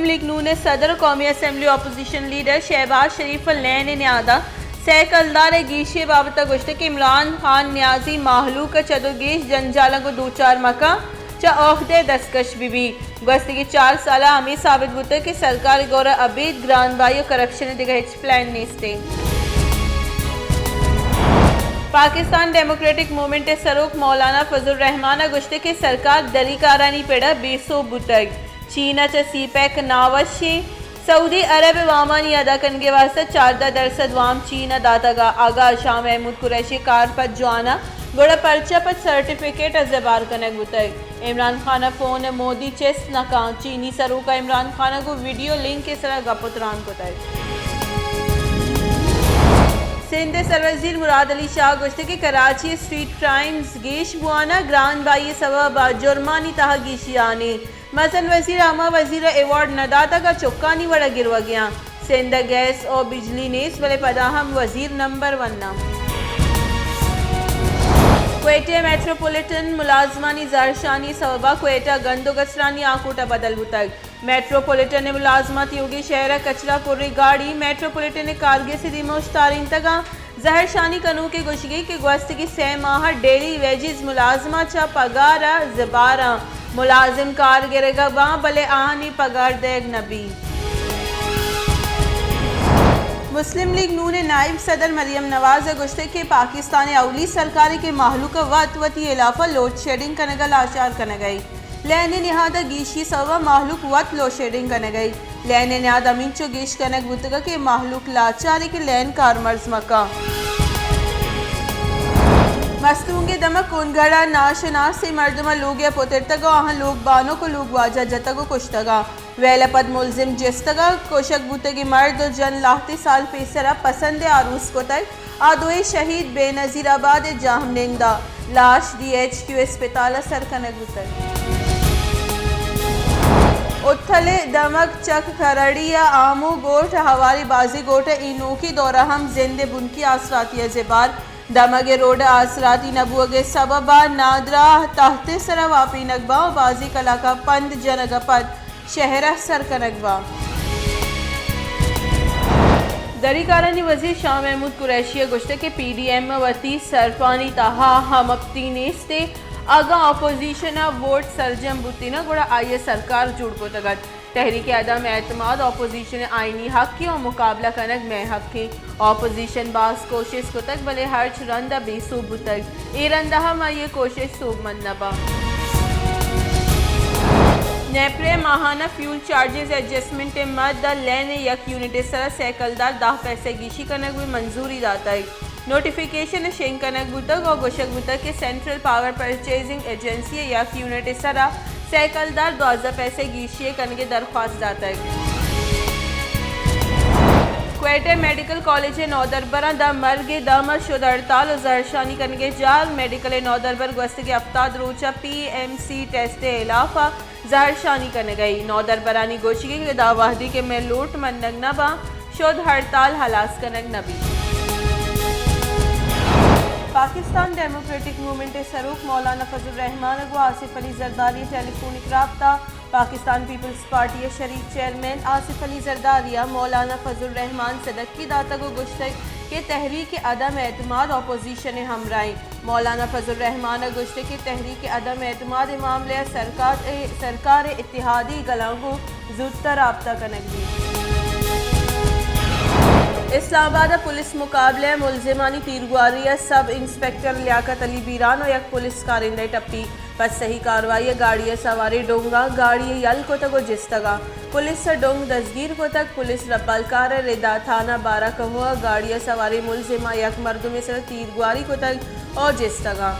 لیگ نون ءِ صدر ءُ قومی اسمبلی اپوزیشن لیڈر شہباز شریف ءَ لین ءِ نیاد ءَ سیکلدار ءِ گیشی ءِ بابت ءَ گوشتگ کہ عمران خان نیازی مہلوک ءَ چد ءُ گیش جنجالاں گوں دوچار مکن، چہ عہدہ ءَ دستکش بہ بی۔ گوستگیں چار سال ءَ ہمے ثابت بوتگ کہ سرکار ءِ گور ءَ ابید گران بہائی ءُ کرپشن ءِ دگہ ہچ پلان نیست انت۔ پاکستان ڈیموکریٹک موومنٹ ءِ سروک مولانا فضل الرحمان ءَ گوشتگ کہ سرکار دری کارانی پڑ ءَ بے سوب بوتگ۔ چین ءَ چہ سی پیک ناوشیں سعودی عرب ءِ وامانی ادا کنگ ءِ واستہ چاردہ درسد وام چین ءَ داتگ ءُ اگاں شاہ محمود قریشی ءِ کار پد جوان ءَ گڑا پرچا پد سرٹیفکیٹ ءَ زبہر کنگ بوتگ؟ عمران خان ءِ فون ءَ مودی چست نہ کنت، چینی سروک ءَ عمران خان ءَ گوں ویڈیو لنک ءِ سرا گپ ءُ تران کتگ۔ سندھ ءِ سروزیر مراد علی شاہ ءَ گوشتگ کہ کراچی ءِ اسٹریٹ کرائمز گیش بوان ءَ گران بہائی ءِ سبب ءَ جرمانی تہا گیشی آنی مزن وزیر ءَ ہما وزیر ءِ ایوارڈ نہ داتگ ءُ چکانی وڑ ءَ گروگی آں۔ سندھ ءَ گیس ءُ بجلی نیست، بلے پدا ہم وزیر نمبر ون ءَ۔ کوئٹہ ءِ میٹروپولیٹن ملازمانی زہرشانی سبب ءَ کوئٹہ گند ءُ گسرانی آکوٹ ءَ بدل بوتگ۔ میٹروپولیٹن ءِ ملازماں تیوگیں شہر ءَ کچرا پریں گاڑی میٹروپولیٹن ءِ کارگس ءِ دیما اوشتارینتگ ءُ زہرشانی کنوک ءِ گوشگ انت کہ گوستگیں سئے ماہ ءَ ڈیلی ویجز ملازماں چہ پگار ءَ زبہر آں۔ ملازم کار گرگ ءَ باں، بلے آہانی پگار دئیگ نہ بیت۔ مسلم لیگ نون ءِ نائب صدر مریم نواز ءَ گوشتگ کہ پاکستان ءِ اولی سرکارے کہ مہلوک ءَ وت وتی ہلاف ءَ لوڈ شیڈنگ کنگ ءَ لاچار کنگ ءَ انت۔ لین ءِ نہاد ءَ گیشی ءِ سبب ءَ مہلوک وت لوڈشیڈنگ کنگ ءَ انت۔ لین ءِ نہاد ہمینچو گیش کنگ بوتگ کہ مہلوک لاچار انت کہ لین کارمرز مہ کنت۔ مستونگ ءِ دمگ کونگڑ ءَ ناشناسیں مردماں لوگے ءَ پترتگ ءُ آہاں لوگ بانک ءُ لوگ واجہ جتگ ءُ کشتگ ءُ ویل ءَ پد ملزم جستگ ءُ کشگ بوتگیں مرد ءُ جن لہتے سال پیسر ءَ پسند ءِ آروس کتگ۔ آ دوئیں شہید بے نظیر آباد ءِ جہمنند ءَ لاش ڈی ایچ کیو اسپتال ءَ سر کنگ بوتگ۔ اتھل ءِ دمگ چک کھرڑی ءَ آمو گوٹھ ءَ ہواری بازی گوٹھ ءِ اے نوکیں دور ءَ ہم زند ءِ بنکی آسراتی ءَ زبہر۔ دمگ ءِ روڈ ءِ آسراتی نہ بوگ ءِ سبب ءَ نادراہ تہت ءِ سرا واپینگ باں ءُ بازیں کلاکاں پند جنگ ءَ پد شہر ءَ سر کنگ باں۔ دری کارانی وزیر شاہ محمود قریشی ءَ گوشتگ کہ پی ڈی ایم ءَ وتی سرپانی تہا ہم اپتی نیست ءُ اگاں اپوزیشن ءَ ووٹ سرجم بوتیناں گڑا آئی ءَ سرکار جوڑ کتگ ات۔ تحریک عدم اعتماد اپوزیشن ءِ آئینی حقے ءُ مقابلہ کنگ مئے حقے۔ اپوزیشن باز کوشست کتگ، بلے ہرچ رند ءَ بے سوب بوتگ۔ اے رند ءَ ہم آئی ءِ کوشست سوبمند نہ باں۔ نیپرا ءِ ماہانہ فیول چارجز ایڈجسٹمنٹ ءِ مد ءَ لین ءِ یک یونٹ ءِ سرا سیکلدار دہ پیسہ گیشی کنگ ءِ منظوری داتگ۔ نوٹیفیکیشن ءَ شنگ کنگ بوتگ ءُ گوشگ بوتگ کہ سینٹرل پاور پرچیزنگ ایجنسی ءَ یک یونٹ ءِ سرا سیکلدار دوازدہ پیسہ گیشی ءِ کنگ ءِ درخواست داتگ۔ کوئٹہ میڈیکل کالج ءِ نودربراں داں مرگ ءِ دم ءَ شد ہڑتال ءُ زہرشانی کنگ ءِ جار۔ میڈیکل ءِ نودربر گوستگیں ہپتاد روچ ءَ پی ایم سی ٹیسٹ ءِ ہلاف ءَ زہرشانی کنگ ءَ انت۔ نودربرانی گوشگ انت کہ داں وہدی کہ مئے لوٹ منگ نہ باں، شد ہڑتال ہلاس کنگ نہ بیت۔ پاکستان ڈیموکریٹک موومنٹ ءِ سروک مولانا فضل الرحمان ءَ گوں آصف علی زرداری ءَ ٹیلی فونک رابطہ۔ پاکستان پیپلز پارٹی ءِ شریک چیئرمین آصف علی زرداری ءَ مولانا فضل الرحمان ءَ صدقی داتگ ءُ گوشتگ کہ تحریک عدم اعتماد اپوزیشن ءِ ہمراہ انت۔ مولانا فضل الرحمان ءَ گوشتگ کہ تحریک عدم اعتماد ءِ معاملہ ءَ سرکار ءِ، سرکار ءِ اتحادی گلاں گوں زوتر رابطہ کنگ بیت۔ اسلام آباد ءَ پولیس مقابلہ ءَ ملزمانی تیرگواری ءَ سب انسپکٹر لیاقت علی بیران ءُ یک پولیس کارندہ ٹپی۔ پہ سہی کاروائی ءَ گاڑی ءَ سواریں ڈونگاں گاڑی ءَ یل کتگ ءُ جستگ ءَ۔ پولیس ءَ ڈونگ دزگیر کتگ۔ پولیس ربالکار ءِ ردا تھانہ بارہ کہو ءَ گاڑی ءَ سواریں ملزم ءَ یک مردمے ءِ سرا تیرگواری کتگ ءُ جستگ ءَ۔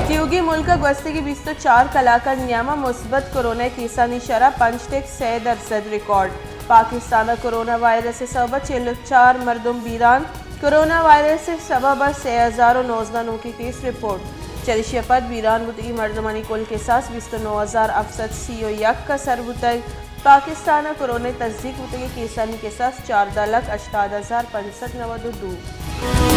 تیوگیں ملک ءَ گوستگیں بیست ءُ چار کلاک ءِ نیام ءَ مثبت کرونا ءِ کیسانی شرح پنچ ٹک سئے درسد ریکارڈ۔ پاکستان ءَ کرونا وائرس ءِ سبب ءَ چل ءُ چار مردم بیران۔ کرونا وائرس ءِ سبب ءَ سئے ہزار ءُ نوزدہ نوکیں کیس رپورٹ۔ چریشی ءَ پد بیران بوتگیں مردمانی کل کساس بیست ءُ نو ہزار ہفت سد سی ءُ یک ءَ سر بوتگ۔ پاکستان ءَ کرونا ءِ تصدیق بوتگیں کیسانی کساس چاردہ لکھ ہشتاد ہزار پنچ سد نود ءُ دو۔